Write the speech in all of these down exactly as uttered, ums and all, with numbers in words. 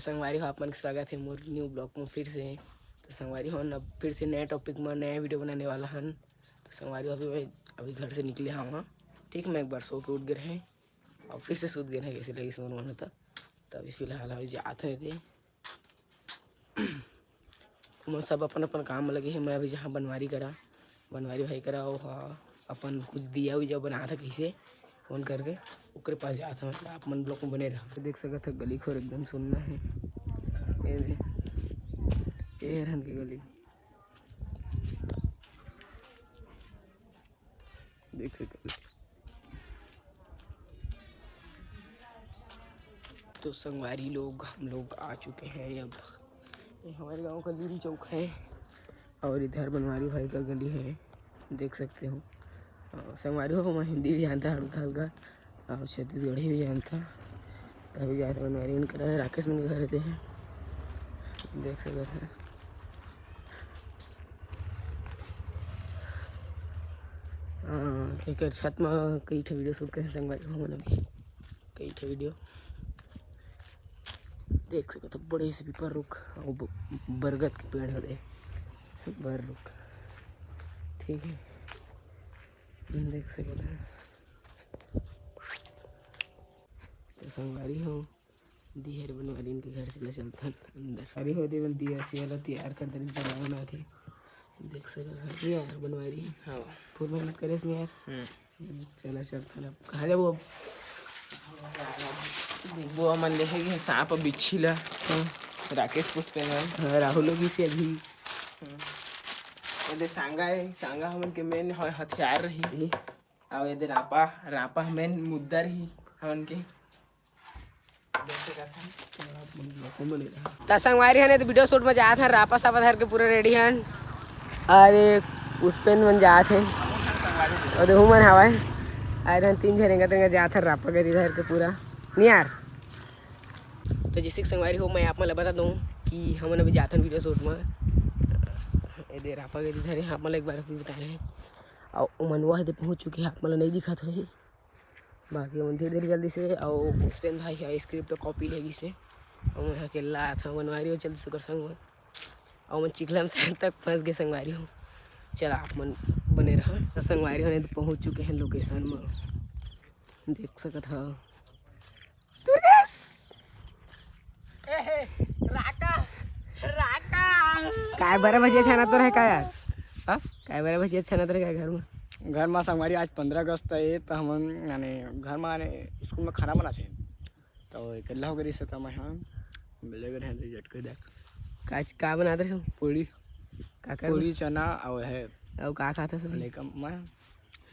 संगवारी हो, आप मन के स्वागत हे मोर न्यू ब्लॉग में फिर से। तो संगवारी हो, अब फिर से नया टॉपिक में नया वीडियो बनाने वाला हन। तो संगवारी हो, अभी मैं अभी घर से निकले हवं, ठीक, मैं एक बार सो के उठ गे रहें और फिर से सूत गे रहें, कइसे लगिस मोर मन होता। तो अभी फिलहाल अभी जात हन एदे, ओमन सब अपन अपन काम में लगे हे। मैं अभी जहाँ बनवारी करा, बनवारी भाई करा, वो हा अपन कुछ दिया उया बनात हे कइसे, फोन करके ओकरे पास जात हवं। आप मन ब्लॉग में बने रहा। देख सकत हे गली खोर एकदम सुन्ना हे। ये दे, ये हरन के गली देख सकत हे। तो संगवारी लोग, हम लोग आ चुके हैं अब। ये हमारे गांव का दूरी चौक है और इधर बनवारी भाई का गली है, देख सकते हो। अ, संगवारी हो, मैं हिंदी भी जानता हल्का हल्का और छत्तीसगढ़ी भी जानता। अभी जात हन बनवारी मन करा, राकेश मन के घर रहते हैं, देख सकते हैं। हाँ, एकर छत म कई ठे वीडियो शूट करे संगवारी हो, हमन अभी कई ठे वीडियो देख सकत हो। बड़े से पीपर रुख अउ ब-, बरगद के पेड़ हरे, बर रुख, ठीक है, देख सकत हो। तो संगवारी हो, दिहर बनवारी के घर से ले चलथन अंदर। अरे हो देवन दिया सिया ला तैयार कर देन, जला बनाथे। देख सकत हन यार बनवारी। हाँ। फुल मेहनत करे हस न यार। हम्म। चला चलथन अब। कहाँ जाबो अब? देखबो, हमन देखे के सांप अउ बिच्छी ला। हाँ। राकेश पुष्पेन मन। हाँ, राहुल होगी से अभी। हम्म। ये दे सांगा है, सांगा हमन के मेन ह-, हथियार रही। अउ ये दे रापा, रापा मेन मुद्दा रही हमन के। त संगवारी हन, त वीडियो शूट में जात हन, रापा सापा धर के पूरा रेडी हन। अरे पुष्पेन मन जात हे, अउ देहू मन हवय। अरे हम तीन झन एंगा तेंगा जात हन, रापा गरी धर के पूरा नियार। तो जैसे कि संगवारी हो, मैं आप मन ल बता दूं कि हमन अभी जात हन वीडियो शूट में। ए दे रापा गरी धरे, आप मन ल एक बार फिर बता रहे हैं। अउ ओमन वह दे पहुंच चुके हैं, आप मन ल नहीं दिखत होही। बाकी ओमन धीरे धीरे जल्दी से, अउ पुष्पेन भाई ह स्क्रिप्ट कॉपी ले गिस हे, अउ मैं अकेला आत हंव बनवारी हो जल्दी से ओकर संग में, अउ ओमन चिखला में शायद तक फंस गे संगवारी हो। चला आप मन बने रहा। त संगवारी हो, नहीं तो पहुंच चुके हैं लोकेशन में, देख सकत हव। दुर्गेश! ए हे, राका, राका। काय बरा भजिया छाना तो रहे का यार? हाँ? काय बरा भजिया छाना तो रहे का घर में? घर में संगवारी आज पंद्रह अगस्त है, तो हमन यानी घर में आने स्कूल में खाना बनाथे, तो इकल्ला हो गई से, तो मैं हाँ मिले गए हैं, तो झटके देख। का, का बनात रहे हो? पूरी। का कर? पूरी, चना और है। और का खाता सब? लेकिन मैं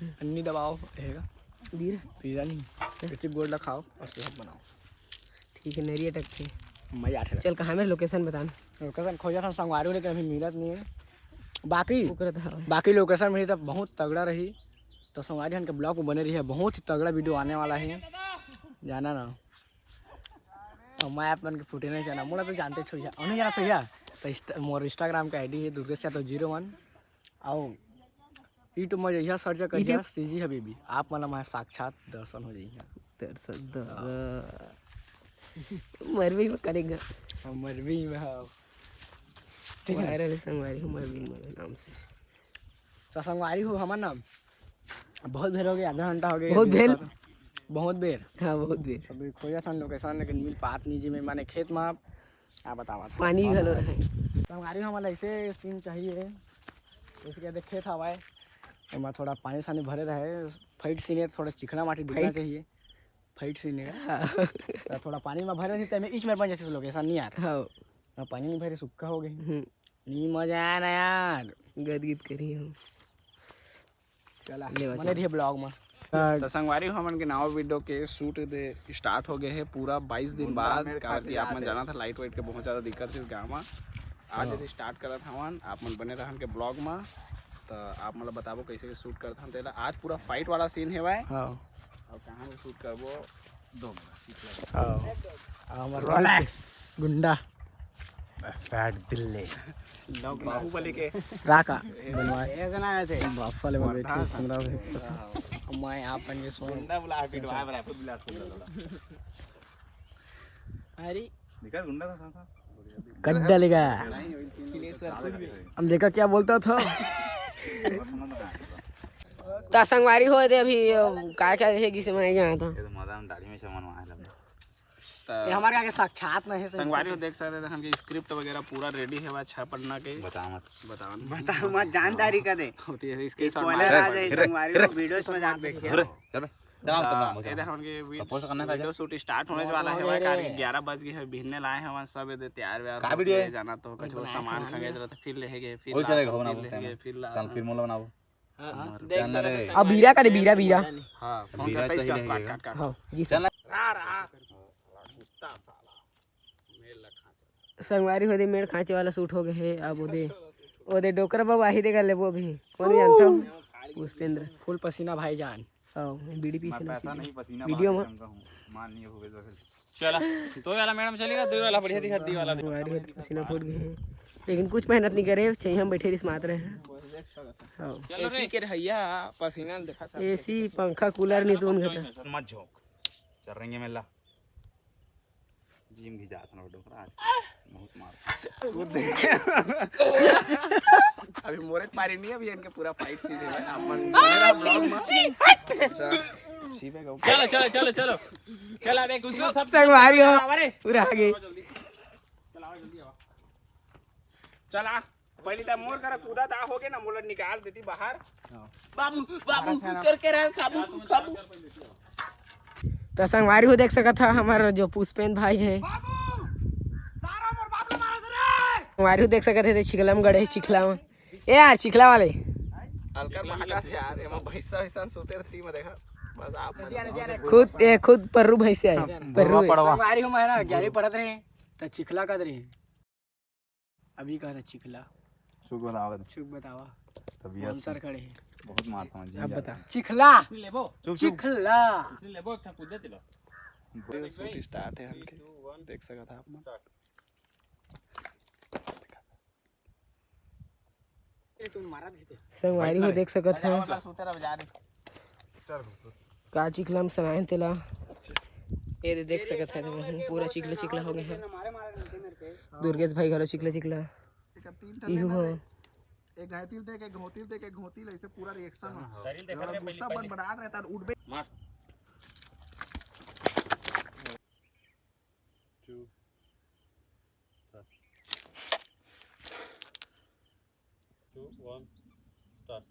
अन्नी दबाओ, हेगा। दीरा। पीजा नहीं, कच्ची गोड़ ला खाओ और सेहत बनाओ। ठीक है, नरिया टक थे। मजा आथे। चल, कहाँ मेरे लोकेशन बताना। लोकेशन खोजा था संगवारी, लेकिन अभी मिलत नहीं है। बाकी ओकरे तो हवा। बाकी लोकेशन मिली तो बहुत तगड़ा रही। तो संगवारी हन के ब्लॉग में बने रही है, बहुत ही तगड़ा वीडियो आने वाला है, जाना ना। और मैं आप मन के फुटे नहीं जाना, मोला तो जानते छोइया, और नहीं जाना छोइया। तो इंस्टा-, मोर इंस्टाग्राम का आईडी है दुर्गेश यादव जीरो वन। आओ, YouTube में जइहा सर्च कर जा, YouTube। सीजी हबीबी, आप मन ला मैं साक्षात दर्शन हो जइहा। दर्शन द-, मरवी में करेगा। हम मरवी में हव। ठीक है। वायरल संगवारी हो मरवी में नाम से। तो संगवारी हो हमन ना बहुत बेर हो गए, आधा घंटा हो गए बहुत अभी बेर? रुका था। बहुत बेर। हाँ, बहुत बेर। अभी खोजा था लोकेशन, लेकिन मिल पात नहीं जी में, माने खेत में आप बतावा था। पानी घलो रहे। संगवारी हो हमन ला ऐसे सीन चाहिए, जैसे कि देख खेत हवाए, एमा थोड़ा पानी सानी भरे रहे, फाइट सीन है, थोड़ा चिकना माटी दिखना फाइट? चाहिए, फाइट सीन है। हाँ। तो थोड़ा पानी में भरे रही, तो मैं इच मेर बन जैसे लोकेशन नहीं यार। हाँ। ना पानी नहीं भरे, सुक्खा हो गए। हम्म। नहीं मजा आया ना यार। गदगद करी हूँ। चला, ले बचा। बने रहिए ब्लॉग में। हाँ। तो संगवारी हो, हमन के नवा वीडियो के शूट दे स्टार्ट हो गए है पूरा बाईस दिन बहुत बाद, मेरे काबर खातिर कि आप मन याद है। जाना था, लाइट वाइट के बहुत ज्यादा दिक्कत है इस गाँव में। आज हाँ। यदि स्टार्ट करत हवन, आप मन बने रहन के ब्लॉग में, तो आप मन ला बताबो कैसे के शूट करत हन तेला। आज पूरा फाइट वाला सीन है भाई। हाँ। और कहाँ पे शूट करबो? दो मिनट, सीख ले। हाँ। हमारे रोलेक्स। गुंडा। फैट दिल्ली। लोग बाहुबली के। राका। बनवाए। ऐसा ना आए थे। बस वाले में बैठ के सुन रहा हूँ। मैं आप बन के सोऊं। गुंडा बुला, पिटवाए बराबर बुला, सुन रहा था। अरे। निकाल गुंडा था, था, था। कट डालेगा। हम देखा क्या बोलता था। त संगवारी हो दे अभी, अ, काय क्या देखे किसे मैं नहीं जानता। ये तो मजा में दाढ़ी में शमन वहाँ है लगता। ये हमारे आगे साक्षात नहीं है, संगवारी हो देख सकते थे, हमके स्क्रिप्ट वगैरह पूरा रेडी है, छह पन्ना के। बता मत। बता मत। बता मत, जानकारी का दे। होती है, इसके साथ spoiler मार आ जाए, संगवारी हो, वीडियो में जान देखे। अरे, चल बे। चल, चल, चल, ये चल। देखो, उनके वीडियो, पोस्ट करना है, वीडियो राजा। शूट स्टार्ट होने वाला है, वही कारण ग्यारह बज गए हैं, बिहने लाए हैं, वहाँ सब ये तैयार व्यार का होके वीडियो है? जाना तो कुछ वो सामान खंगे जरूरत है, फिर लेके गए, फिर वो ला, चलेगा, फिर बनाओ, लेके गए, फिर ला। कल फिर मोला बनाओ। हाँ, हाँ। हमारे देख चैनल सकते है। हैं, अब हीरा का दे, हीरा, हीरा। हाँ, फोन हीरा करता है तो इसका, ही काट, रहेगा। काट, काट। हाँ, जी सर। चैनल रा, रा। कुत्ता साला। मेल रखा। संगवारी हो दे, मेड़ खांचे वाला शूट हो गए है। अब ओदे, ओदे डोकरा बाबा ही देगा लेबो अभी। कौन जानता हूँ? पुष्पेंद्र। फुल पसीना भाईजान। हाँ, बीड़ी पी मैं से ना पैसा सीधे। नहीं, पसीना वीडियो बहा में। के चमका हूँ। मान नहीं हुए तो फिर। चला, तो वाला मैडम चलेगा, दो वाला बढ़िया दिखा, दो वाला। संगवारी हो दे, पसीना फूट गए हैं। लेकिन कुछ मेहनत नहीं करे, चाहिए हम बैठे रिस मात रहे हैं। हाँ। चलो रे। एसी के रहैया, पसीना दिखा था। एसी, पंखा, कूलर नहीं तो उनका था। मत झोंक। चल रही है मेला। जिम भी जात ना डोकरा आज। बहुत मार। अभी मोरे पारी नहीं, अभी इनके पूरा फाइट सीन है। अपन मेरा ब्लॉग में। अच्छा, ठीक है, गो। चलो, चलो, चलो, चलो। चला देख, तू सब संगवारी हो। अरे। पूरा आगे। चला, जल्दी आवा। चला, पहली तो मोर करा कूदा दा हो गए ना, मोला निकाल देती बाहर। हाँ। बाबू, बाबू, करके रहा, काबू, काबू। तो संगवारी हो देख सकत हा, हमारा जो पुष्पेंद्र भाई है। बाबू, सारा मोर बाप ला मारा रे। संगवारी हो देख सकत है, ते छिखला में गड़े है, छिखला में। ए यार, छिखला वाले। हल्का महका थे यार, एमा भैंसा वैसा सोते रहती, मैं देखा। बस आप खुद, ए, खुद पर्रू भैंसा है। हाँ, पर्रू बुढ़वा है। पड़वा। संगवारी हो, मैं ना ग्यारहवीं पढ़त रहे, तो छिखला कद रहे। अभी कह रहा छिखला। चुप बतावा। चुप बतावा। तभी हम ऐसे सर खड़े हैं। बहुत मारता हूँ, जी अब जाता बता। हूँ। चिखला। चुप, चुप। चिखला। वीडियो शूट स्टार्ट है हमके। देख सकत आप मन। संगवारी हो देख सकत है। का चिखला में सनाइन तेला। ये दे देख सकत है, पूरा चिखला चिखला हो गए हैं। दुर्गेश भाई घलो चिखला चिखला। इहू हो। एक घायतिल देख, एक घोतिल देख, एक घोतिल, ऐसे पूरा रिएक्शन हो। गुस्सा बन बना रहता है, उठबे। मार। Two. Start. Two, one, start.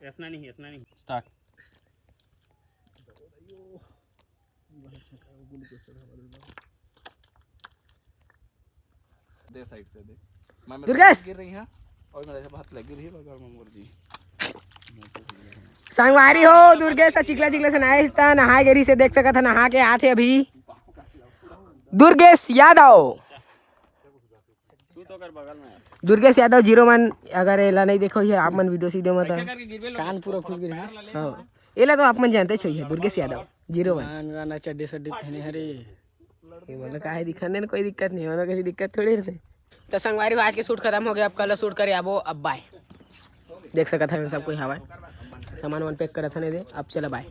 ऐसा नहीं, ऐसा नहीं। Start. दे साइड से दे। मैं, मैं दुर्गेश! गिर रही है और मैं जैसे हाथ लग गिर रही है, मगर मैं मोर जी। संगवारी हो, दुर्गेश ह चिखला चिखला से नहाए हिस्ता, नहाए गिरी से देख सकत ह, नहा के आथे अभी। दुर्गेश यादव। दुर्गेश यादव जीरो वन, अगर एला नहीं देखो ये आप मन वीडियो सीडियो में तो। कान पूरा खुल गया। हाँ, एला तो आप मन जानते छो, ये दुर्गेश यादव जीरो वन। गाना चड्डी सड्डी पहने हरे। ये मतलब काहे दिखने में कोई दिक्कत नहीं, मतलब किसी दिक्कत थोड़ी रहते। तो संगवारी हो, आज के शूट खत्म हो गया, अब कल शूट करे आबो, अब बाय। देख सकत है सब कोई हवाए, सामान वामान पैक करत हने दे, अब चला बाय।